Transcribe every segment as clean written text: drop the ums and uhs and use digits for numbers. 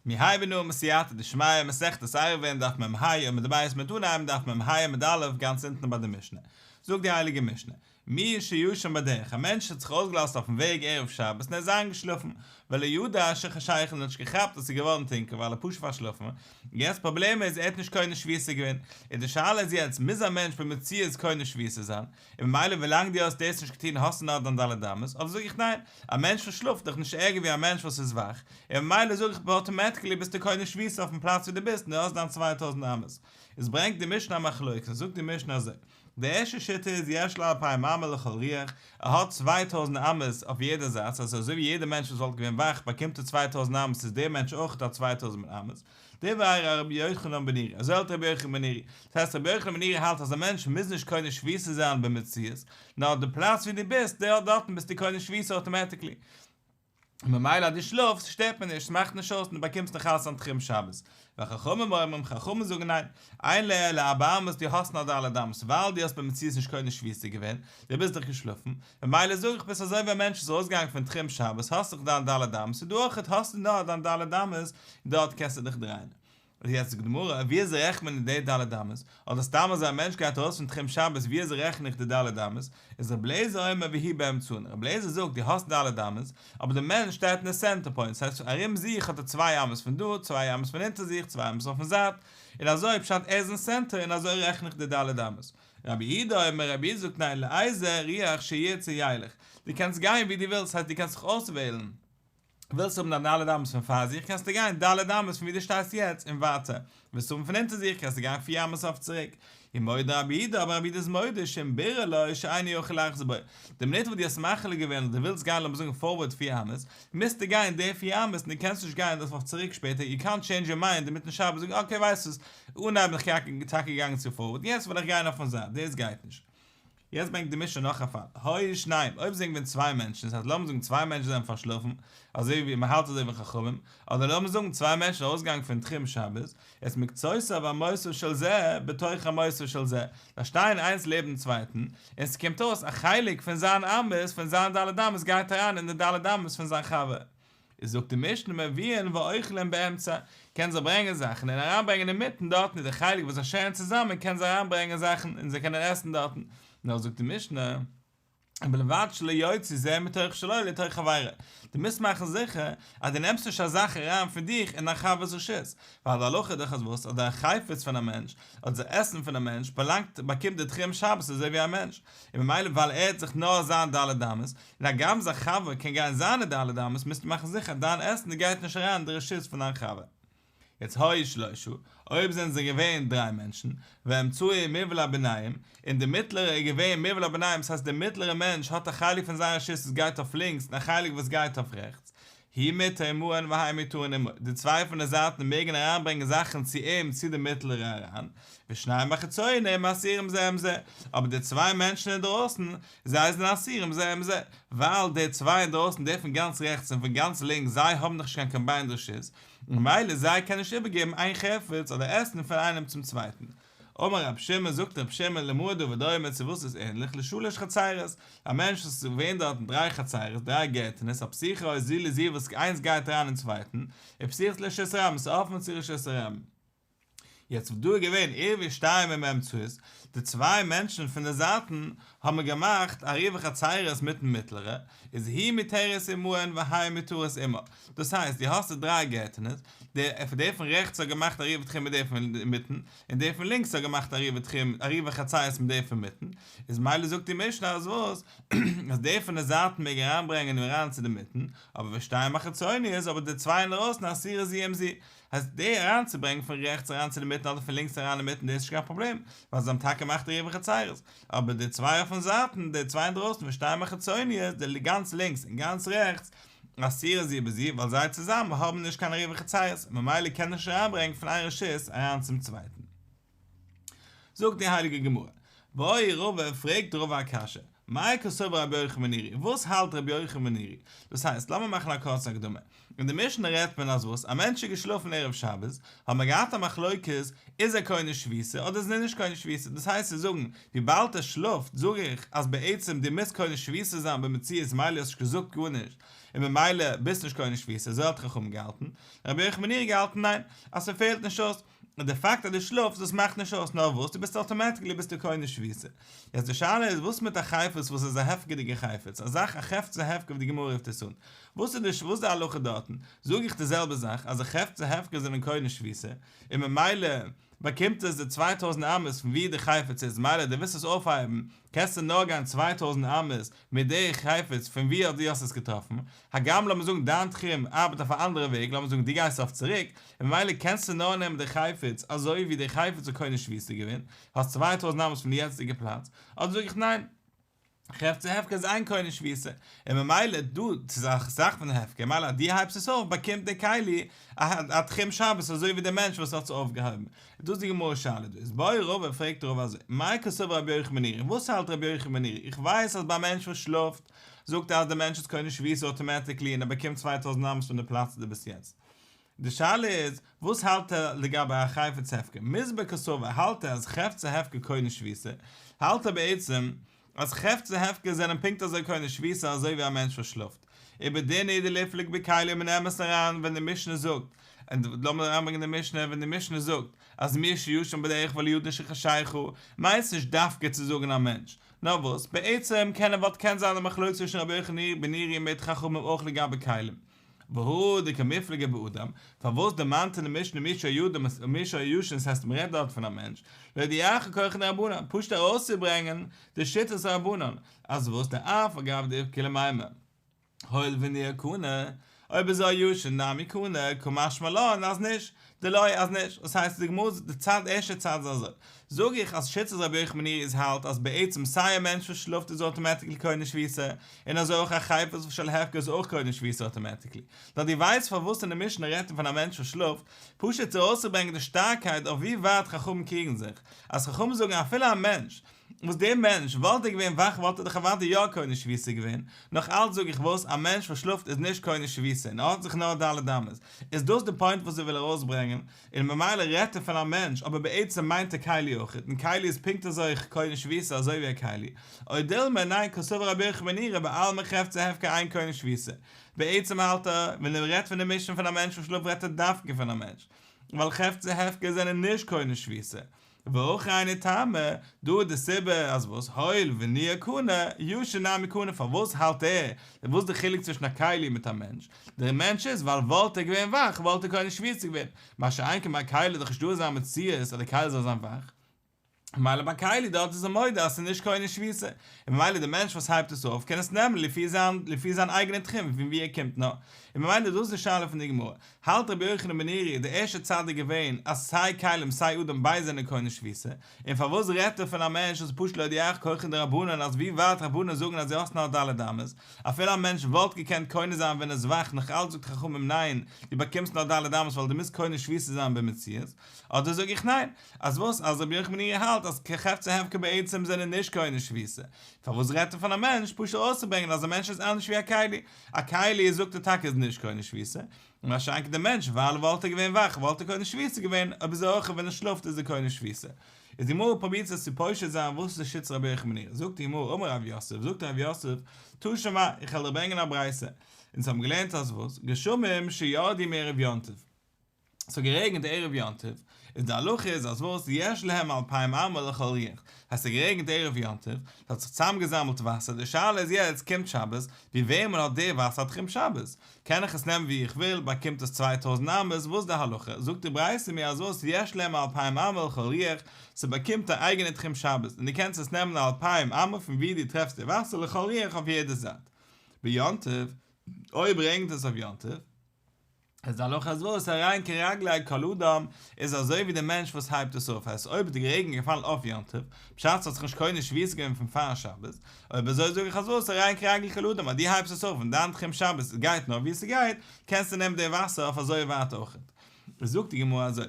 מיר הייבן אן בסייעתא דשמיא, מסכת עירובין, דף מ ה עמוד ב', מ'וועט אנהייבן דף מ ה עמוד א', גאנץ אונטן ביי די משנה. זאגט די הייליגע משנה, מי שישן בדרך, א מענטש האט זיך אויסגעלאזט אויפן וועג ערב שבת און ער איז איינגעשלאפן, ולא ידע שחשיכה און האט נישט געכאפט אז ס'איז געווארן טונקל ווייל ער פשוט פארשלאפן, יעצט פראבלעם איז ער האט נישט קונה שביתה געווען, און די שאלה איז יעצט מוז א מענטש במציאות קונה שביתה זיין, און ממילא ווילאנג דו האסט דאס נישט געטון האסטו נאר דיין ד' אמות, אדער זאג איך ניין, א מענטש וואס שלאפט איז דאך נישט ערגער ווי א מענטש וואס איז וואך, און ממילא זאג איך automatically ביסטו קונה שביתה אויפן פלאץ ווי דו ביסט און דו האסט דיין 2000 אמות. איז ברענגט די משנה א מחלוקת און זאגט די משנה אזוי, די ערשטע שיטה איז יש לו אלפיים אמה לכל רוח, ער האט 2000 אמות אויף יעדע זייט, ס'הייסט אזוי ווי יעדע מענטש וואס וואלט געווען וואך באקומט ער 2000 אמות איז דער מענטש אויך האט 2000 אמות, דברי רבי יוחנן בן נורי, אזוי האלט רבי יוחנן בן נורי. דאס הייסט רבי יוחנן בן נורי האלט אז א מענטש מוז נישט קונה שביתה זיין במציאות, נאר די פלאץ ווי דו ביסט, דארטן ביסטו קונה שביתה automatically. און ממילא אז דו שלאפסט שטערט מען נישט, ס'מאכט נישט אויס און דו באקומסט נאך אלץ דיין תחום שבת. וחכמים אומרים, חכמים זאגן ניין, אין לו אלא ארבע אמות דו האסט נאר ד' אמות, ווייל דו האסט במציאות נישט קונה שביתה געווען, דו ביסט דאך געשלאפן, ממילא זאג איך ביסט אזוי ווי א מענטש וואס איז ארויסגעגאנגען פון תחום שבת, האסט דאך דיין ד' אמות, און דא אויך האסטו נאר דיין ד' אמות, און דארט קענסטו דיך דרייען. איז יעצט די גמרא, ווי אזוי רעכנט מען די ד' אמות? אדער סתם אזוי א מענטש גייט ארויס פון תחום שבת ווי אזוי רעכן איך די ד' אמות? איז רבי אליעזר אומר והוא באמצען, רבי אליעזר זאגט דו האסט ד' אמות, אבער די מענטש שטייט אין די center point, ס'הייסט ארום זיך האט ער צוויי אמות פון דא, צוויי אמות פון אונטער זיך, צוויי אמות אויפן זייט, און אזוי פשט ער איז אין center און אזוי רעכן איך די ד' אמות. רבי יהודה אומר, רבי יהודה זאגט ניין לאיזה רוח שירצה ילך, דו קענסט גיין ווי דו ווילסט, ס'הייסט דו קענסט זיך אויסוועלן. ווילסט האבן דיין ד' אמות פון פאר זיך קענסטו גיין ד' אמות פון ווי דו שטייסט יעצט און ווייטער, ווילסט האבן פון אונטער זיך קענסטו גיין פיר אמות אויף צוריק. ומודה רבי יהודה, אבער רבי יהודה איז מודה שאם בירר לו שאינו יכול לחזור בו, די מינוט וואס דו האסט מחליט געווען אז דו ווילסט גיין לאמיר זאגן forward פיר אמות, מוזטו גיין די פיר אמות און דו קענסט נישט גיין דאס אויף צוריק שפעטער, יו קאנט טשעינדזש יור מיינד אינמיטן שבת זאגן okay ווייסט וואס, אנהייב בין איך טאקע געגאנגען צו forward יעצט וויל איך גיין אויפן זייט, דאס גייט נישט. יעצט ברענגט די משנה נאך א פאל, היו שניים, אויב זענען געווען צוויי מענטשן, דאס הייסט לאמיר זאגן צוויי מענטשן זענען פארשלאפן, אזוי ווי מען האלט אזוי ווי חכמים, אדער לאמיר זאגן צוויי מענטשן ארויסגעגאנגען פון תחום שבת, איז מקצותיו אמותיו של זה בתוך אמותיו של זה, זיי שטייען איינס לעבן דעם צווייטן, און ס'קומט אויס א חלק פון זיין אמות, פון זיין ד' אמות גייט אריין אין די ד' אמות פון זיין חבר. איז זאגט די משנה מביאין ואוכלין באמצע, קען זיי ברענגען זאכן און אריינברענגען אינמיטן דארטן איז די חלק וואס זיי share ן צוזאמען קען זיי אריינברענגען זאכן און זיי קענען עסן דארטן, נאר זאגט די משנה, ובלבד שלא יוציא זה מתוך שלו לתוך חברו, דו מוזט מאכן זיכער אז דו נעמסט נישט א זאך אריין פון דיך אין דיין חבר'ס רשות, ווייל די הלכה איז דאך אז וואס אז די חפץ פון א מענטש, אדער די עסן פון א מענטש באלאנגט באקומט די תחום שבת אזוי ווי א מענטש, און ממילא ווייל ער האט זיך נאר זיין ד' אמות, און הגם זיין חבר קען גיין זיינע ד' אמות מוזטו מאכן זיכער אז דיין עסן גייט נישט אריין אין די רשות פון דיין חבר. יעצט היו שלושה, אויב זענען זיי געווען דריי מענטשן, והאמצעי מובלע ביניהם, און די מיטלערע איז געווען מובלע ביניהם, ס'הייסט די מיטלערע מענטש האט א חלק פון זיין רשות וואס גייט אויף לינקס און א חלק וואס גייט אויף רעכטס, הוא מותר עמהן והן מותרין עמו, די צוויי פון די זייטן מעגן אריינברענגען זאכן צו אים צו די מיטלערע אריין, ושניים החיצונים אסורים זה עם זה, אבער די צוויי מענטשן אינדרויסן, זיי זענען אסורים זה עם זה, ווייל די צוויי אינדרויסן די פון גאנץ רעכטס און פון גאנץ לינקס זיי האבן דאך נישט קיין combined רשות, ממילא זיי קענען נישט איבערגעבן איין חפץ אדער עסן פון איינעם צום צווייטן. אמר רבי שמעון, זאגט רבי שמעון, למה הדבר דומה, צו וואס איז ענליך, לשלש חצרות, א מענטש וואס איז געווען דארט אין דריי חצרות, דריי גערטענעס, הפתוחות זו לזו וואס איינס גייט אריין אין צווייטן, ופתוחות לרשות הרבים, ס'איז אפן צו רשות הרבים. יעצט וואס דא איז געווען עירבו שתיים עם האמצעית, די צוויי מענטשן פון די זייטן האבן געמאכט עירובי חצרות מיטן מיטלערע, איז היא מותרת עמהן והן מותרות עמה, דאס הייסט דו האסט די דריי גערטענעס, דער פון רעכטס האט געמאכט עירובי תחומין מיט דער פון מיטן, און דער פון לינקס האט געמאכט עירובי תחומין עירובי חצרות מיט דער פון מיטן, איז מילא זאגט די משנה אז וואס? אז דער פון די זייטן מעג אריינברענגען און אריין צו די מיטן, אבער ושתיים החיצוניות, אבער די צוויי אינדערויסן אסורות זו עם זו, הייסט די אריינצוברענגן פון רעכטס אריין צו די מיטן אדער פון לינקס אריין אין מיטן דאס איז נישט קיין פראבלעם, ווייל זיי האבן טאקע געמאכט עירובי חצרות, אבער די צוויי אויפן זייטן, די צוויי אינדרויסן ושתיים החיצוניות, די גאנץ לינקס און גאנץ רעכטס, אסורות זו בזו, ווייל זיי צוזאמען האבן נישט קיין עירובי חצרות, ממילא קען נישט אריינברענגן פון איין רשות אריין צום צווייטן. זאגט די הייליגע גמרא, בעי רבא, פרעגט רבא א קשיא, מאי קסבר רבי יוחנן בן נורי, וואס האלט רבי יוחנן בן נורי? דאס הייסט, לאמיר מאכן א קורצע הקדמה, אין די משנה רעדט מען אז וואס, א מענטש איז געשלאפן ערב שבת, האט מען געהאט א מחלוקת, איז ער קונה שביתה אדער איז ער נישט קונה שביתה, דאס הייסט צו זאגן, וויבאלד ער שלאפט, זאג איך אז בעצם דו מוזט קונה שביתה זיין במציאות מילא האסט נישט געזאגט גארנישט. און ממילא ביסט נישט קונה שביתה, אזוי האט חכמים געהאלטן, רבי יוחנן בן נורי געהאלטן ניין, אז ס'פעלט נישט אויס, און די פאקט אז דו שלאפסט דאס מאכט נישט אויס, נאר וואס, דו ביסט automatically ביסטו קונה שביתה. יעצט די שאלה איז וואס מיט א חפץ וואס איז א הפקר'דיגע חפץ, א זאך א חפצא הפקר ווי די גמרא רופט עס אן, וואס איז די וואס איז די הלכה דארטן, זאג איך די זעלבע זאך אז א חפצא הפקר זענען קונה שביתה, און ממילא באקומט עס די 2000 אמות פון ווי די חפץ איז, מילא דו ווילסט עס אויפהייבן קענסטו נאר גיין 2000 אמות מיט די חפץ פון ווי דו האסט עס געטראפן, הגם לאמיר זאגן דיין תחום ארבעט אויף א אנדערע וועג, לאמיר זאגן דו גייסט אויף צוריק, און ממילא קענסטו נאר נעמען די חפץ אזוי ווי די חפץ איז קונה שביתה געווען, האסט 2000 אמות פון די יעצטיגע פלאץ, אדער זאג איך ניין, חפצא הפקר איז אין קונה שביתה, און ממילא דא, ס'איז א זאך פון הפקר, ממילא אז דו הייבסט עס אויף באקומט די כלי א תחום שבת אזוי ווי דער מענטש וואס האט עס אויפגעהויבן. דאס איז די גמרא שאלה דא. איז בעי רבא פרעגט רבא אזוי, מאי קסבר רבי יוחנן בן נורי, וואס האלט רבי יוחנן בן נורי? איך ווייס אז ביי א מענטש וואס שלאפט, זאגט ער אז דער מענטש איז קונה שביתה automatically און ער באקומט 2000 אמות פון די פלאץ וואו דו ביסט יעצט. די שאלה איז, וואס האלט ער לגבי א חפץ הפקר? מסבר קסבר, האלט ער אז חפצא הפקר קונה שביתה? האלט ער בעצם אז חפצא הפקר זענען פונקט אזוי קונה שביתה אזוי ווי א מענטש וואס שלאפט? ובדין הוא דליפלוג בכלים אין אמת אריין ווען די משנה זאגט, און לאמיר אריינברענגען די משנה, ווען די משנה זאגט אז מי שישן בדרך ולא ידע שחשיכה, מיינט עס נישט דווקא צו זאגן א מענטש, נאר וואס, בעצם קען וואלט קען זיין די מחלוקת צווישן רבי יוחנן בן נורי מיט חכמים אויך לגבי כלים. והא דקמיפלגי באדם, פארוואס דערמאנט אין די משנה מי שיודע מי שישן, עס הייסט מ'רעדט דארט פון א מענטש, להודיעך כחן דרבנן, פשוט ארויסצוברענגען די שיטת רבנן, אז וואס דאף על גב דאיכא למימר, הואיל וניעור קנה, אויב אזוי ישן נמי קנה, קא משמע לן אז נישט, דלא אז נישט, דאס הייסט די גמרא די צד ערשטע צד איז אזוי, זאג איך אז שיטת רבי יוחנן בן נורי איז האלט אז בעצם סיי א מענטש וואס שלאפט איז automatically קונה שביתה, און אזוי אויך א חפץ של הפקר איז אויך קונה שביתה automatically. נאר דו ווייסט פארוואס אין די משנה רעדט מען פון א מענטש וואס שלאפט, פשוט צו ארויסצוברענגען די שטארקייט אויף ווי ווייט חכמים קריגן זיך, אז חכמים זאגן אפילו א מענטש, וואס דער מענטש, וואלט ער געווען וואך וואלט ער דאך אוודאי יא קונה שביתה געווען, נאך אלץ זאג איך וואס, א מענטש וואס שלאפט איז נישט קונה שביתה און ער האט זיך נאר ד' אמות, איז דאס די point וואס ער וויל ארויסברענגען, און ממילא רעדט ער פון א מענטש, אבער בעצם מיינט ער כלי אויכעט, און כלי איז פונקט אזוי קונה שביתה אזוי ווי א כלי, או דילמא ניין קסבר רבי יוחנן בן נורי בעלמא חפצא הפקר אין קונה שביתה, בעצם האלט ער, ווען ער רעדט פון די משנה פון א מענטש וואס שלאפט רעדט ער דווקא פון א מענטש, ווייל חפצא הפקר זענען נישט קונה שביתה. והכא היינו טעמא, דא איז די סיבה אז וואס הואיל וניעור קנה, ישן נמי קנה, פארוואס האלט ער, וואס איז די חילוק צווישן א כלי מיט א מענטש, דער מענטש איז ווייל וואלט ער געווען וואך וואלט ער קונה שביתה געווען, מה שאין כן ביי כלי איז דאך נישטא אזא מציאות אז די כלי זאל זיין וואך, ממילא ביי כלי דארט איז ער מודה אז ס'איז נישט קונה שביתה, און ממילא די מענטש וואס הייבט עס אויף קען עס נעמען לפי זיין לפי זיין אייגענע תחום פון ווי ער קומט נאר, און ממילא דאס איז די שאלה פון די גמרא, האלט רבי יוחנן בן נורי די ערשטע צד איז געווען אז סיי כלים סיי אדם ביידע זענען קונה שביתה, און פארוואס רעדט ער פון א מענטש וואס איז פשוט להודיעך כחן דרבנן אז ווי ווייט רבנן זאגן אז דו האסט נאר ד' אמות, אפילו א מענטש וואלט געקענט קונה זיין ווען ער איז וואך נאך אלץ זאגט חכמים ניין דו באקומסט נאר ד' אמות ווייל דו מוזט קונה שביתה זיין במציאות, אדער זאג איך ניין אז וואס אז רבי יוחנן בן נורי האלט אז חפצי הפקר בעצם זענען נישט קונה שביתה, פארוואס רעדט ער פון א מענטש פשוט ארויסצוברענגען אז א מענטש איז אנדערש ווי א כלי, א כלי זאגט ער טאקע איז נישט קונה שביתה, מה שאין כן די מענטש ווייל וואלט ער געווען וואך וואלט ער קונה שביתה געווען, אויב איז ער אויך ווען ער שלאפט איז ער קונה שביתה. איז די גמרא פרובירט עס צו פושט זיין וואס איז די שיטת רבי יוחנן בן נורי, זאגט די גמרא אמר רב יוסף, זאגט רב יוסף, תא שמע, איך וועל דיר ברענגען א ברייתא, אונז האבן געלערנט אז וואס, גשמים שירדו מערב יום טוב. ס'האט גערעגנט ערב יום טוב, איז די הלכה איז אז וואס יש להם אלפיים אמה לכל רוח, הייסט ס'האט גערעגנט ערב יום טוב, ס'האט זיך צוזאמגעזאמלט וואסער, די שאלה איז יעצט קומט שבת, ווי וועמען האט די וואסער א תחום שבת? קען איך עס נעמען ווי איך וויל, באקומט עס 2000 אמות, וואס די הלכה? זאגט די ברייתא מיר אז וואס יש להם אלפיים אמה לכל רוח, ס'באקומט א אייגענע תחום שבת, און דו קענסט עס נעמען אלפיים אמה פון ווי דו טרעפסט די וואסער לכל רוח אויף יעדע זייט. ביום טוב, אויב רעגנט עס אויף יום טוב, איז די הלכה אז וואס הרי הן כרגלי כל אדם איז אזוי ווי די מענטש וואס הייבט עס אויף, הייסט אויב איז די רעגן געפאלן אויף יום טוב, פשט ס'האט זיך נישט קונה שביתה געווען פון פאר שבת, אויב אזוי זאג איך אז וואס הרי הן כרגלי כל אדם אז דו הייבסט עס אויף אין דיין תחום שבת עס גייט נאר ווי ס'גייט, קענסטו נעמען די וואסער אויף אזוי ווייט אויכעט. זאגט די גמרא אזוי,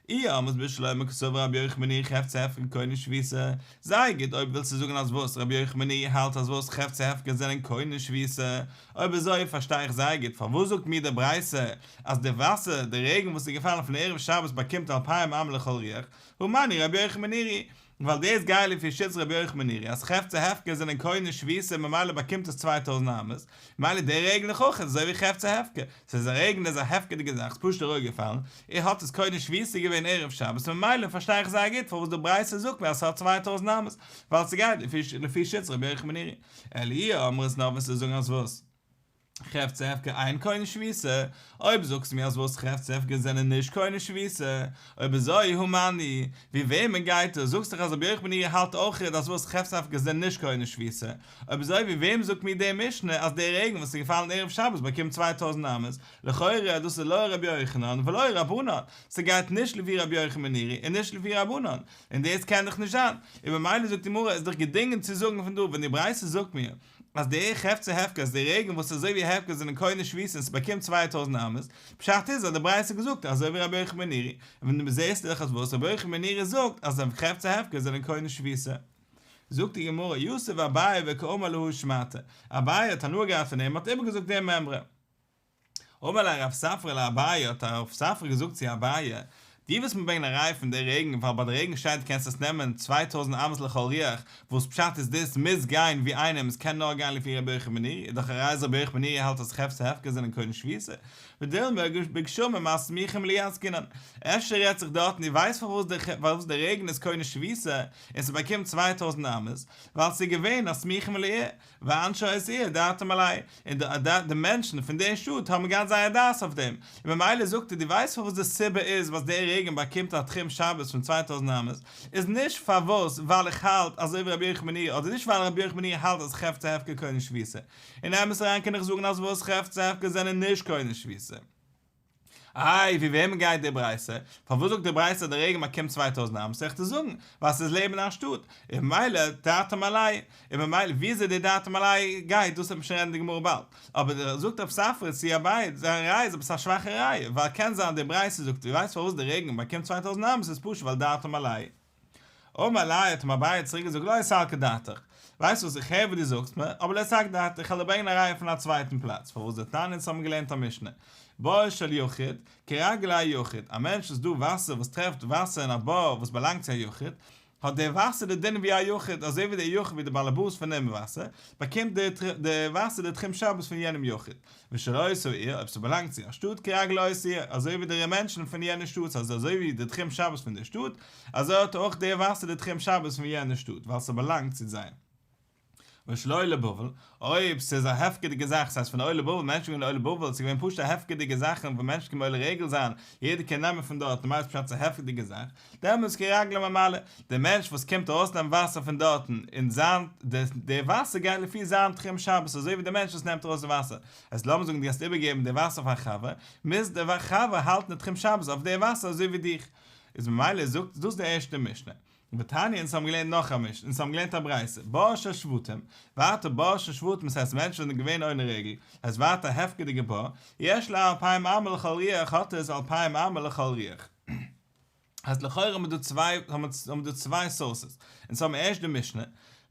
אי אמרת בשלמא קסבר רבי יוחנן בן נורי חפצי הפקר קונה שביתה, זייער גוט אויב ווילסטו זאגן אז וואס רבי יוחנן בן נורי האלט אז וואס חפצי הפקר זענען קונה שביתה, אויב אזוי פארשטיי איך זייער גוט פארוואס זאגט מיר די ברייתא אז די וואסער, די רעגן וואס איז געפאלן פון ערב שבת באקומט אלפיים אמה לכל רוח, הא מני רבי יוחנן בן נורי. ווייל דאס גייט לפי שיטת רבי יוחנן בן נורי אז חפצי הפקר זענען קונה שביתה ממילא באקומט עס 2000 אמות, ממילא דער רעגן איז אויך אזוי ווי חפצי הפקר, ס'איז א רעגן איז א הפקר'דיגע זאך, ס'איז פשוט אראפגעפאלן, ער האט עס קונה שביתה געווען ערב שבת ממילא פארשטיי איך זייער גוט פארוואס די ברייתא זאגט מיר אז ס'האט 2000 אמות, ווייל ס'גייט לפי שיטת רבי יוחנן בן נורי. אלא אי אמרת נאר וועסטו זאגן אז וואס? חפצי הפקר אין קונה שביתה, אויב זאגסטו מיר אז וואס חפצי הפקר זענען נישט קונה שביתה, אויב אזוי הא מני, ווי וועמען גייט עס, זאגסט דאך אז רבי יוחנן בן נורי האלט אויך אז וואס חפצי הפקר זענען נישט קונה שביתה, אויב אזוי ווי וועם זאגט מיר די משנה אז דער רעגן וואס איז געפאלן ערב שבת באקומט 2000 אמות, לכאורה דאס איז לא רבי יוחנן ולא רבנן, ס'גייט נישט לפי רבי יוחנן בן נורי און נישט לפי רבנן, און דאס קען דאך נישט זיין, און ממילא זאגט די גמרא איז דאך געדינגען צו זאגן פון דא ווען די ברייתא זאגט מיר אז די חפצי הפקר אז די רעגן וואס איז אזוי ווי הפקר זענען קונה שביתה און ס'באקומט 2000 אמות, פשט איז אז די ברייתא האט געזאגט אזוי ווי רבי יוחנן בן נורי, און ווען דו זעסט דאך אז וואס רבי יוחנן בן נורי זאגט אז די חפצי הפקר זענען קונה שביתה. זאגט די גמרא, יתיב אביי וקאמר להא שמעתא, אביי האט הנאה געהאט פון אים און האט איבערגעזאגט דעם מימרא. אמר ליה רב ספרא לאביי, האט רב ספרא געזאגט צו אביי, דו ווילסט מיר ברענגען א ראיה פון די רעגן, ווייל ביי די רעגן שטייט דו קענסט עס נעמען 2000 אמות לכל רוח, וואס פשט איז דאס מוז גיין ווי איינעם, עס קען נאר גיין לפי רבי יוחנן בן נורי, איז דאך א ראיה אז רבי יוחנן בן נורי האלט אז חפצי הפקר זענען קונה שביתה, ודילמא בגשמים הסמוכים לעיר עסקינן, אפשר רעדט זיך דארטן, דו ווייסט פארוואס די רעגן איז קונה שביתה און ס'באקומט 2000 אמות, ווייל ס'איז געווען הסמוכים לעיר, ואנשי אותה עיר דעתם עליה, און די מענטשן פון דער שטאט האבן געהאט זייער דעת אויף דעם, און ממילא זאגט ער, דו ווייסט פארוואס די סיבה איז וואס דער רעגן באקומט א תחום שבת פון 2000 אמות, איז נישט פארוואס ווייל איך האלט אזוי ווי רבי יוחנן בן נורי, אדער נישט ווייל רבי יוחנן בן נורי האלט אז חפצי הפקר קונה שביתה, אין אמת אריין קען איך זאגן אז וואס חפצי הפקר זענען נישט קונה שביתה. איי, ווי וועמען גייט די ברייתא? פארוואס זאגט די ברייתא אז דער רעגן באקומט 2000 אמות? זאל איך דיר זאגן, ווייל ס'איז לעבן א שטאט, און ממילא דעתם עליה, און ממילא וויאזוי די דעתם עליה גייט, דאס וועט מען שוין רעדן אין די גמרא באלד. אבער זאגט רב ספרא צו אביי, זיין ראיה איז עפעס א שוואכע ראיה, ווייל קען זיין די ברייתא זאגט, דו ווייסט פארוואס דער רעגן באקומט 2000 אמות? איז פשוט ווייל דעתם עליה. אמר ליה האט אים אביי צוריק געזאגט לא סלקא דעתך, ווייסט וואס איך הער וואס דו זאגסט מיר, אבער לא סלקא דעתך, איך וועל דיר ברענגען א ראיה פון א צווייטן פלאץ, פארוואס דתנן אונז האבן געלערנט א משנה, בור של יחיד, כרגלי היחיד, א מענטש וואס דא וואסער וואס טרעפט וואסער אין א בור וואס באלאנגט צו א יחיד, האט דער וואסער די דין ווי א יחיד, אזוי ווי דער יחיד ווי דער באלעבאס פון דעם וואסער, באקומט די וואסער די תחום שבת פון יענעם יחיד. ושל אותה העיר, אויב ס'באלאנגט צו א שטאט כרגלי אותה העיר, אזוי ווי די מענטשן פון יענע שטאט, ס'איז אזוי ווי די תחום שבת פון די שטאט, אזוי האט אויך דער וואסער די תחום שבת פון יענע שטאט, ווייל ס'באלאנגט צו זיי. ושל עולי בבל, אויב ס'איז א הפקר'דיגע זאך, ס'הייסט פון עולי בבל, מענטשן געווען עולי בבל, ס'איז געווען פשוט א הפקר'דיגע זאכן וואו מענטשן קענען עולה רגל זיין, יעדער קען נעמען פון דארט, נארמאל איז פשט ס'איז א הפקר'דיגע זאך, דעמאלטס כרגלי הממלא, דער מענטש וואס קומט ארויסנעמען וואסער פון דארטן, און זיין, דער וואסער גייט לפי זיין תחום שבת, אזוי ווי דער מענטש וואס נעמט ארויס די וואסער. אז לאמיר זאגן דו האסט איבערגעגעבן די וואסער פאר א חבר, מוז דער חבר האלטן די תחום שבת אויף די וואסער אזוי ווי דיך. איז ממילא זאגט דאס די ערשטע משנה. ותניא אונז האבן געלערנט נאך א משנה, אונז האבן געלערנט א ברייתא, בור של שבטים, ווייטער בור של שבטים, עס הייסט מענטשן זענען געווען עולה רגל, עס ווייטער א הפקר'דיגע בור, יש לו אלפיים אמה לכל רוח האט עס אלפיים אמה לכל רוח. אז לכאורה האבן מיר דא צוויי, האבן מיר דא צוויי sources. אונז האבן ערשט די משנה,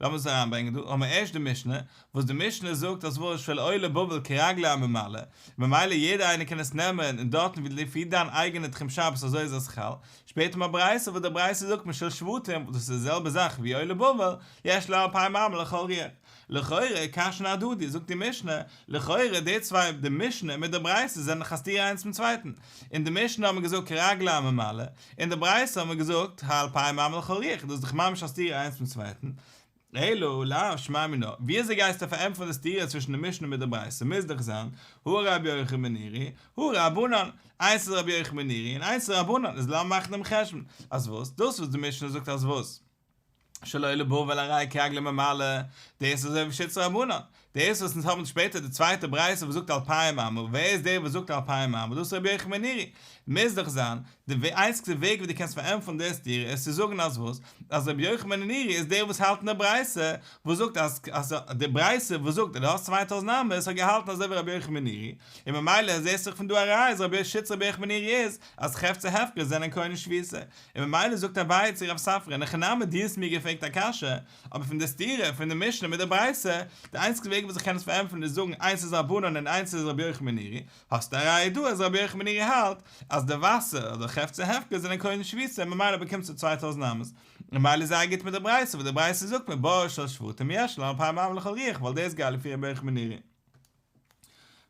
לאמיר עס אריינברענגען דא, האבן מיר ערשט די משנה, וואס די משנה זאגט אז וואס של עולי בבל כרגלי הממלא, ממילא יעדער איינער קען עס נעמען און דארטן ווי לפי דיין אייגענע תחום שבת אזוי איז עס חל, שפעטער האבן מיר א ברייתא וואס די ברייתא זאגט משל שבטים, וואס דאס איז די זעלבע זאך ווי עולי בבל, יש לו אלפיים אמה לכל רוח. לכאורה קשיין אהדדי, זאגט די משנה, לכאורה די צוויי, די משנה מיט די ברייתא זענען דאך א סתירה איינס צום צווייטן. אין די משנה האט מען געזאגט כרגלי הממלא, אין די ברייתא האט מען געזאגט אלפיים אמה לכל רוח, דאס איז דאך ממש א סתירה איינס צום צווייטן. אלא לאו שמע מינה, ווי אזוי גייסטו פארענטפערן די סתירה צווישן די משנה מיט די ברייתא? מוז דאך זיין, הא רבי יוחנן בן נורי, הא רבנן, איינס איז רבי יוחנן בן נורי און איינס איז רבנן, איז לאמיר מאכן דעם חשבון, אז וואס? דאס וואס די משנה זאגט אז וואס? של עולי בבל הרי כרגלי הממלא, דאס איז אזוי ווי שיטת רבנן, דאס וואס אונז האבן שפעטער די צווייטע ברייתא וואס זאגט אלפיים אמה, ווער איז דער וואס זאגט אלפיים אמה? דאס איז רבי יוחנן בן נורי. מוז דאך זיין, די איינציגסטע וועג ווי דו קענסט פארענטפערן די סתירה איז צו זאגן אז וואס? אז רבי יוחנן בן נורי איז דער וואס האלט אין די ברייתא וואס זאגט אז אז די ברייתא וואס זאגט אז דו האסט 2000 אמות האט געהאלטן אזוי ווי רבי יוחנן בן נורי, און ממילא זעסט דאך פון דא א ראיה אז רבי שיטת רבי יוחנן בן נורי איז אז חפצי הפקר זענען קונה שביתה, און ממילא זאגט אביי צו רב ספרא, אין הכי נמי דו האסט מיר געפרעגט א קשיא, אבער פון די סתירה פון די משנה מיט די ברייתא, די איינציגסטע וועג וואס איך קען עס פארענטפערן איז זאגן איינס איז רבנן און איינס איז רבי יוחנן בן נורי, האסטו א ראיה דא אז רבי יוחנן בן נורי האלט אז די וואסער אדער חפצי הפקר זענען קונה שביתה און ממילא באקומסטו 2000 אמות. ממילא איז זייער גוט מיט די ברייתא, וואס די ברייתא זאגט מיר בור של שבטים יש לו אלפיים אמה לכל רוח, ווייל דאס גייט לפי רבי יוחנן בן נורי.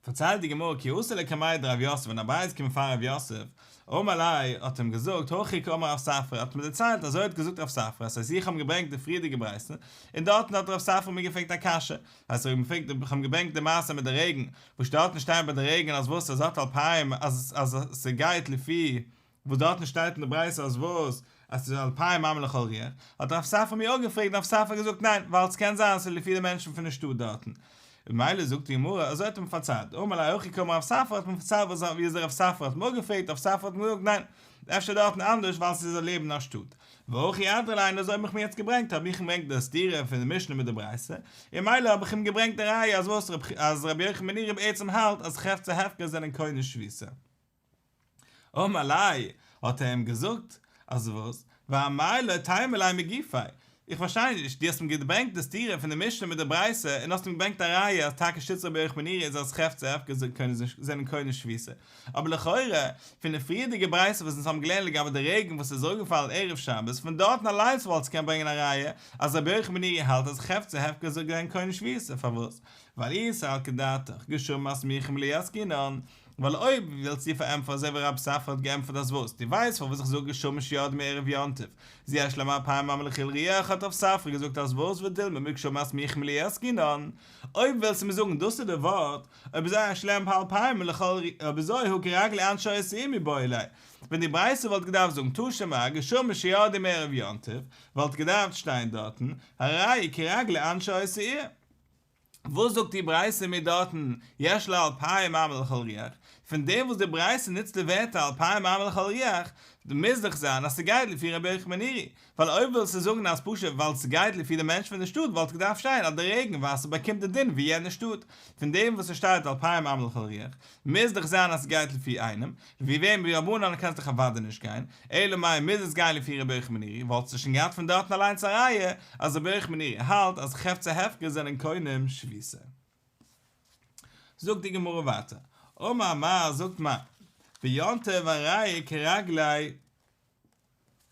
פארציילט די גמרא כי אתא לקמיה דרב יוסף ווען אביי איז געקומען פאר רב יוסף, אמר ליה האט אים געזאגט הכי קאמר רב ספרא האט מיר דערציילט אזוי האט געזאגט רב ספרא אז איך האב געברענגט די פריערדיגע ברייתא און דארטן האט רב ספרא מיר געפרעגט א קשיא אז איך האב געברענגט די מעשה מיט די רעגן וואס דארטן שטייט ביי די רעגן אז וואס אז האט אלפיים אז אז ס'גייט לפי וואס דארטן שטייט אין די ברייתא אז וואס? אז ס'איז אלפיים אמה לכל רוח, האט רב ספרא מיר אפגעפרעגט און רב ספרא געזאגט ניין, ווייל ס'קען זיין אז ס'איז לפי די מענטשן פון די שטאט דארטן. ממילא זאגט די גמרא, אזוי האט ער מיר פארציילט, אמר ליה הכי קאמר רב ספרא האט מיר פארציילט וואס ווי אזוי רב ספרא האט מיר אפגעפרעגט, רב ספרא האט מיר געזאגט ניין, אפשר דארטן אנדערש ווייל ס'איז לעבן א שטאט. והכי אדרא ליה און אזוי האב איך מיר יעצט געברענגט, האב איך אים געברענגט די סתירה פון די משנה מיט די ברייתא, און ממילא האב איך אים געברענגט די ראיה אז וואס אז רבי יוחנן בן נורי בעצם האלט אז חפצי הפקר זענען קונה שביתה. אמר ליה, האט ער אים געזאגט, אז וואס? ואמאי לא תימא ליה מגופיה, איך פארשטיי נישט, דו האסט אים געברענגט די סתירה פון די משנה מיט די ברייתא און האסט אים געברענגט א ראיה אז טאקע שיטת רבי יוחנן בן נורי איז אז חפצי הפקר זענען קונה שביתה, אבער לכאורה, פון די פריערדיגע ברייתא וואס אונז האבן געלערנט לגבי די רעגן וואס איז אראפגעפאלן ערב שבת, פון דארטן אליינס וואלטסטו קענען ברענגען א ראיה אז רבי יוחנן בן נורי האלט אז חפצי הפקר זענען קונה שביתה, פארוואס? ווייל אי סלקא דעתך גשמים הסמוכים לעיר עסקינן, ווייל אויב ווילסטו פארענטפערן אזוי ווי רב ספרא האט געענטפערט אז וואס? דו ווייסט פארוואס איך זאג גשמים שירדו מערב יום טוב איז יש להם אלפיים אמה לכל רוח האט רב ספרא געזאגט אז וואס ודילמא מגשמים הסמוכים לעיר עסקינן אויב ווילסטו מיר זאגן דאס איז די ווארט אויב אזוי יש להם אלפיים אמה לכל רוח אויב אזוי הא כרגלי אנשי אותה עיר מיבעי ליה ווען די ברייתא וואלט געדארפט זאגן תא שמע גשמים שירדו מערב יום טוב וואלט געדארפט שטיין דארטן הרי כרגלי אנשי אותה עיר. וואס זאגט די ברייתא מיר דארטן יש לו אלפיים אמה לכל רוח? פון דעם וואס די ברייתא נוצט די ווערטער אלפיים אמה לכל רוח, מוז דאך זיין אז ס'גייט לפי רבי יוחנן בן נורי, ווייל אויב ווילסטו זאגן אז פשוט ווייל ס'גייט לפי די מענטשן פון די שטאט וואלט געדארפט שטיין אז די רעגן וואסער באקומט די דין ווי יענע שטאט, פון דעם וואס ס'שטייט אלפיים אמה לכל רוח, מוז דאך זיין אז ס'גייט לפי איינעם, לפי וועם ווי רבנן קען עס דאך אוודאי נישט גיין, אלא מאי מוז עס גיין לפי רבי יוחנן בן נורי, וואלטסטו שוין געהאט פון דארטן אליינס א ראיה אז רבי יוחנן בן נורי האלט אז חפצי הפקר זענען קונים שביתה. זאגט די גמרא ווייטער, אמר מר זאגט מר, ביום טוב הרי כרגלי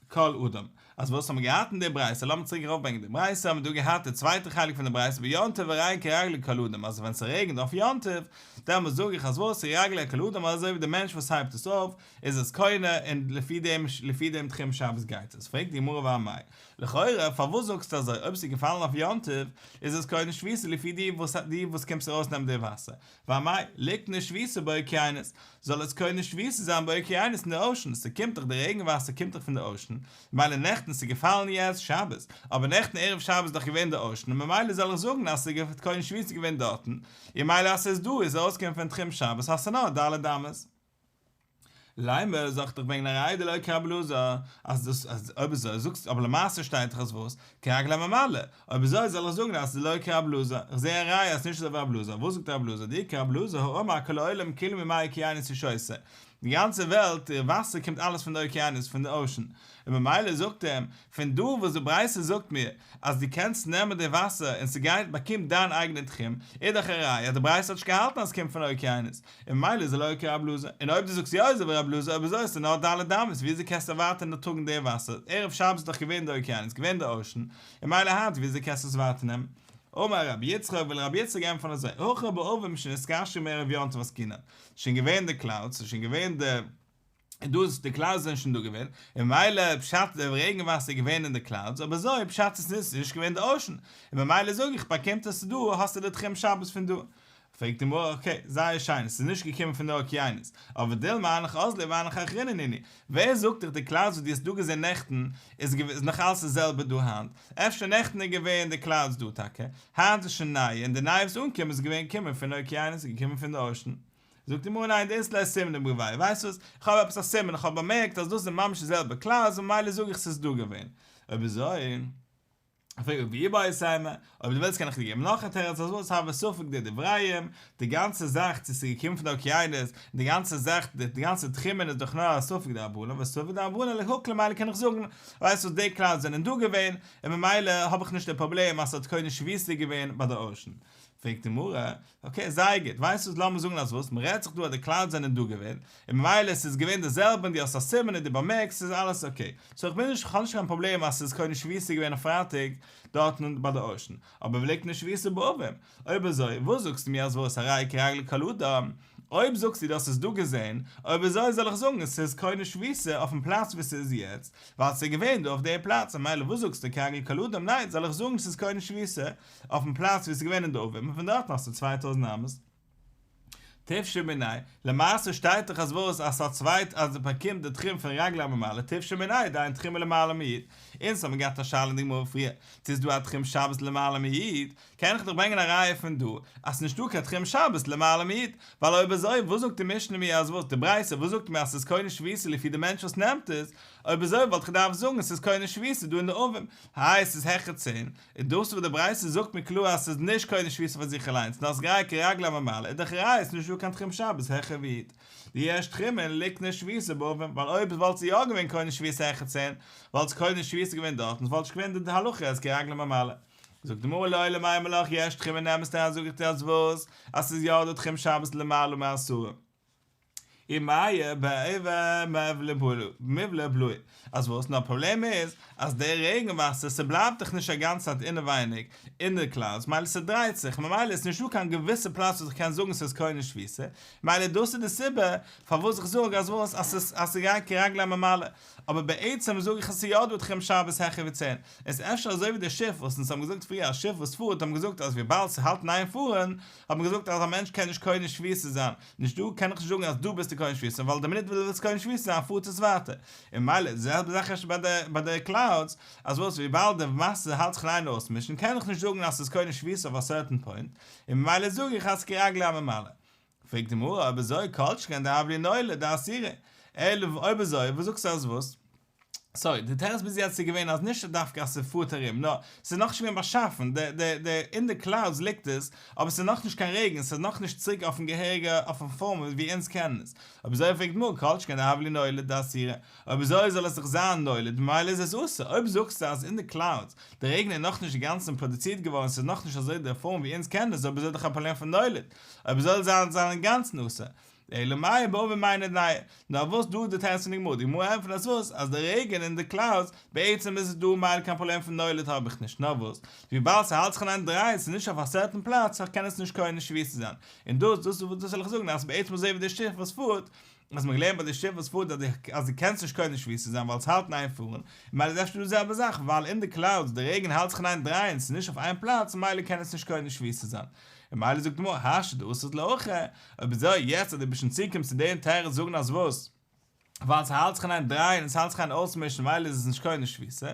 כל אדם. אז וואס האבן מיר געהאט אין די ברייתא? לאמיר צוריק ארויפברענגען די ברייתא, האבן מיר דא געהאט די צווייטע חלק פון די ברייתא ביום טוב הרי כרגלי כל אדם, אז ווען ס'רעגנט אויף יום טוב, דעמאלטס זאג איך אז וואס כרגלי כל אדם, אזוי ווי די מענטש וואס הייבט עס אויף, איז עס קונה, און לפי דעם לפי דעם תחום שבת גייט עס. פרעגט די גמרא ואמאי, לכאורה פארוואס זאגסטו אזוי, אויב ס'איז געפאלן אויף יום טוב, איז עס קונה שביתה לפי די וואס די וואס קומסט ארויסנעמען די וואסער, ואמאי, ליקני שביתה באוקיינוס, זאל עס קונה שביתה זיין באוקיינוס אין די ocean, ס'קומט דאך די רעגן וואסער קומט דאך פון די ocean, ממילא נעכטן ס'געפאלן יעצט שבת, אבער נעכטן ערב שבת איז דאך געווען די ocean און ממילא זאל איך זאגן אז ס'איז קונה שביתה געווען דארטן, און ממילא אז ס'איז דא איז ארויסגעקומען פון תחום שבת אז ס'נאר ד' אמות. לימא זאל איך דיך ברענגען א ראיה דלא כרבי אלעזר, אז דאס אז אויב אזוי זאגסטו אבער למעשה שטייט דאך אז וואס? כרגלי הממלא, אויב אזוי זאל איך זאגן אז ס'איז לא כרבי אלעזר, איך זע א ראיה אז ס'נישט אזוי ווי רבי אלעזר, וואס זאגט רבי אלעזר? דאי כרבי אלעזר האמר כל העולם כולו ממי אוקיינוס הוא שותה, די גאנצע וועלט, די וואסער קומט אלעס פון די אוקיינוס, פון די ocean, און ממילא זאגט ער אים, פון דא וואס די ברייתא זאגט מיר אז דו קענסט נעמען די וואסער און ס'גייט באקומט דיין אייגענע תחום, איז דאך א ראיה אז די ברייתא האט נישט געהאלטן אז ס'קומט פון אוקיינוס, און ממילא איז ער לא כרבי אלעזר, און אויב דו זאגסט יא איז ער ווי רבי אלעזר, אויב אזוי איז עס נאר ד' אמות, וויאזוי קענסטו ווייטער נאר טראגן די וואסער, ערב שבת איז דאך געווען די אוקיינוס, געווען די ocean, און ממילא היינט וויאזוי קענסטו עס ווייטער נעמען? אמר רבי יצחק, וויל רבי יצחק ענטפערן אזוי, הכא בעבים שנתקשרו מערב יום טוב עסקינן, שוין געווען די clouds, שוין געווען די. און דא איז די clouds זענען שוין דא געווען, און ממילא פשט די רעגן וואסער איז געווען אין די clouds, אבער אזוי פשט איז נישט נישט געווען די ocean, און ממילא זאג איך באקומט עס דא האסטו די תחום שבת פון דא. פרעגט די גמרא okay זייער שיין עס איז נישט געקומען פון די אוקיינוס, אבער דילמא הנך אזלי והנך אחרינא נינהו, ווער זאגט דיך די clouds וואס דו האסט דא געזען נעכטן איז איז נאך אלס די זעלבע דא היינט, אפשר נעכטן איז געווען די clouds דא טאקע, היינט איז שוין נייע און די נייע וואס אנקומען איז געווען קומען פון אוקיינוס איז געקומען פון די ocean. זאגט די גמרא ניין דאס לית סימנא בגווייהו, ווייסט וואס, איך האב עפעס א סימן, איך האב באמערקט אז דאס איז ממש די זעלבע clouds ממילא זאג איך ס'איז דא געווען. אויב אזוי, פרעג איך ואיבעית אימא, אויב דו ווילסט קען איך דיר געבן נאך א תירוץ אז וואס הוי ספק דדבריהם, די גאנצע זאך צו ס'איז געקומען פון די אוקיינוס, און די גאנצע זאך, די גאנצע תחומין איז דאך נאר א ספק דרבנן, וספק דרבנן לא אקלא ממילא קען איך זאגן, ווייסט וואס די clouds זענען דא געווען, און ממילא האב איך נישט די פראבלעם אז ס'האט קונה שביתה געווען ביי די ocean. פרעגט די גמרא, אקעי זייער גוט, ווייסט וואס לאמיר זאגן אז וואס, מ'רעדט זיך דא אז די clouds זענען דא געווען, און ממילא ס'איז געווען די זעלבע און דו האסט א סימן און דו באמערקסט ס'איז אלעס okay, so איך בין נישט, כ'האב נישט קיין פראבלעם אז ס'איז קונה שביתה געווען אויף פרייטאג דארטן ביי די ocean, אבער וליקני שביתה בעבים, אויב אזוי וואס זאגסטו מיר אז וואס הרי כרגלי כל אדם, אויב זאגסטו דו האסט עס דא געזען, אויב אזוי זאל איך זאגן ס'איז קונה שביתה אויפן פלאץ וואו ס'איז יעצט, ווייל ס'איז געווען דא אויף די פלאץ, ממילא וואס זאגסטו כרגלי כל אדם, ניין זאל איך זאגן ס'איז קונה שביתה אויפן פלאץ וואו ס'איז געווען אין די עבים און פון דארטן האסטו 2000 אמות. תפשוט מיניה, למעשה שטייט דאך אז וואס אז ס'האט צוויי אז באקומט די תחום פון רגלי הממלא תפשוט מיניה דאין תחום למעלה מי', אונז האבן געהאט א שאלה אין די גמרא פריער צו איז דא א תחום שבת למעלה מי', קען איך דאך ברענגען א ראיה פון דא אז ס'נישט דא קיין תחום שבת למעלה מי', ווייל אויב אזוי וואס זאגט די משנה מיר אז וואס די ברייתא וואס זאגט מיר אז ס'איז קונה שביתה לפי די מענטש וואס נעמט עס, אויב אזוי וואלט איך געדארפט זאגן ס'איז קונה שביתה דא אין די עבים, היי ס'איז העכער צען, און דאס וואס די ברייתא זאגט מיר קלאר אז ס'איז נישט קונה שביתה פאר זיך אליינס נאר ס'גייט כרגלי הממלא איז דאך ראיה ס'נישט דא קיין תחום שבת העכער ווי י' דיש תחומין ליקני שביתה בעבים ווייל אויב וואלט זי יא געווען קונה שביתה העכער צען וואלט זי קונה שביתה געווען דארט און ס'וואלט נישט געווען די הלכה אז כרגלי הממלא. זאגט די גמרא לעולם אימא לך יש תחומין אין אמת'ן זאג איך דיר אז וואס? אז ס'איז יא דא תחום שבת למעלה מעשרה. ומיא בעבי מיבלע בלעי, אז וואס? נאר פראבלעם איז אז די רעגן וואסער ס'בלייבט דאך נישט א גאנצע צייט אינעווייניג אין די clouds מילא ס'דרייט זיך ממילא איז נישטא קיין געוויסע פלאץ וואס איך קען זאגן ס'איז קונה שביתה מילא דאס איז די סיבה פארוואס איך זאג אז וואס? אז ס'איז אז ס'גייט כרגלי הממלא אבער בעצם זאג איך אז ס'איז יא דא תחום שבת העכער ווי צען איז אפשר אזוי ווי די שיף וואס אונז האבן געזאגט פריער א שיף וואס פארט האבן געזאגט אז וויבאלד ס'האלט אין איין פארן האט מען געזאגט אז א מענטש קען נישט קונה שביתה זיין נישט דא קען איך נישט זאגן אז דא ביסטו קונה שביתה ווייל די מינוט וואס דו ווילסט קונה שביתה זיין פארט עס ווייטער און ממילא די זעלבע זאך אפשר ביי די ביי די clouds אז וואס וויבאלד די וואסער האלט זיך אין איין אויסמישן קען איך נישט זאגן אז ס'איז קונה שביתה אויף א certain point און ממילא זאג איך אז כרגלי הממלא. פרעגט די גמרא אויב אזוי כל שכן דהוה ליה נולד דעשירי אלא אויב אזוי וואס זאגסטו אז וואס? sorry, די תירוץ ביז יעצט איז געווען אז נישט דווקא אז ס'פארט ארום, נאר ס'איז נאכנישט געווען באשאפן, די די די אין די clouds ליגט עס, אבער ס'איז נאכנישט קיין רעגן, ס'איז נאכנישט צוריק אויפן געהעריגע אויפן פארם ווי אונז קענען עס. אויב אזוי פרעגט גמרא כל שכן דהוה ליה נולד דאסירא, אויב אזוי זאל עס דאך זיין נולד ממילא איז עס אסור, אויב זאגסטו אז אין די clouds די רעגן איז נאכנישט אינגאנצן פראדוצירט געווארן ס'איז נאכנישט אזוי די פארם ווי אונז קענען עס אויב אזוי איז דאך א פראבלעם פון נולד, אויב אזוי זאל זיין זיין אינגאנצן אסור. אלא מאי בעבים מיא נייעא, נאר וואס דא די תירוץ פון די גמרא, די גמרא ענטפערט אז וואס, אז די רעגן אין די clouds, בעצם איז עס דא מילא קיין פראבלעם פון נולד האב איך נישט, נאר וואס, וויבאלד ס'האלט זיך אין איין דרייען ס'איז נישט אויף א certain פלאץ קען עס נישט קונה שביתה זיין, און דאס דאס דאס וויל איך זאגן אז בעצם אזוי ווי די שיף וואס פארט, אז מ'האט געלערנט ביי די שיף וואס פארט אז די אז דו קענסט נישט קונה שביתה זיין ווייל ס'האלט אין איין פארן, מילא איז אפשר די זעלבע זאך ווייל אין די clouds די רעגן האלט זיך אין איין דרייען ס'איז נישט אויף איין פלאץ מילא קען עס נישט קונה שביתה זיין. און מילא זאגט די גמרא השתא דאתית להכי, אויב אזוי יעצט אז דו ביסט שוין צוגעקומען צו דעם תירוץ זאגן אז וואס? ווייל ס'האלט זיך אין איין דרייען און ס'האלט זיך אין איין אויסמישן מילא איז עס נישט קונה שביתה,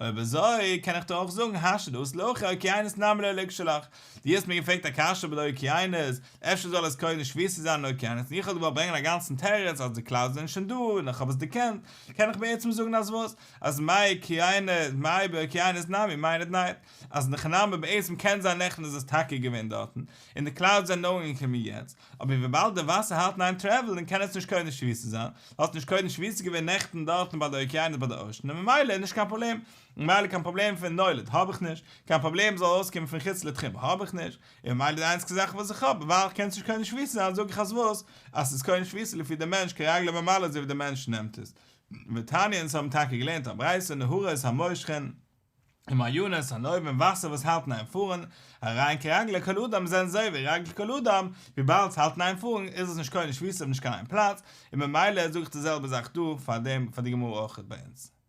אויב אזוי קען איך דיר אויך זאגן השתא דאתית להכי אוקיינוס נמי לא ליקשי לך, דו האסט מיר געפרעגט א קשיא איבער די אוקיינוס, אפשר זאל עס קונה שביתה זיין אין אוקיינוס און איך האב געוואלט ברענגען א גאנצן תירוץ אז די clouds זענען שוין דא און איך האב עס דערקענט, קען איך בעצם זאגן אז וואס? אז מאי אוקיינוס מאי באוקיינוס נמי מיא נייעא. אז נאכאנאנד בעצם קען זיין נעכטן איז עס טאקע געווען דארטן, און די clouds זענען נאר אנגעקומען יעצט, אבער וויבאלד די וואסער האלט אין איין travel ן קען עס נישט קונה שביתה זיין, האט נישט קונה שביתה געווען נעכטן דארטן ביי די אוקיינוס ביי די ocean און ממילא איז נישט קיין פראבלעם, ממילא קיין פראבלעם פון נולד האב איך נישט, קיין פראבלעם זאל ארויסקומען פון חוץ לתחום האב איך נישט, און ממילא די איינציגסטע זאך וואס איך האב, ווייל איך קען עס נישט קונה שביתה זיין זאג איך אז וואס? אז ס'איז קונה שביתה לפי די מענטש כרגלי הממלא אזוי ווי די מענטש נעמט עס. ותניא אונז האבן טאקע געלערנט א ברייתא נהרות המושכין. ומעיינות הנובעין וואסער וואס האלט אין איין פארן, הרי הן כרגלי כל אדם זענען זיי ווי רגלי כל אדם, וויבאלד ס'האלט אין איין פארן איז עס נישט קונה שביתה אויף נישט קיין איין פלאץ, און ממילא זאג איך די זעלבע זאך דא פאר דעם פאר די גמרא אויכעט ביי אונז.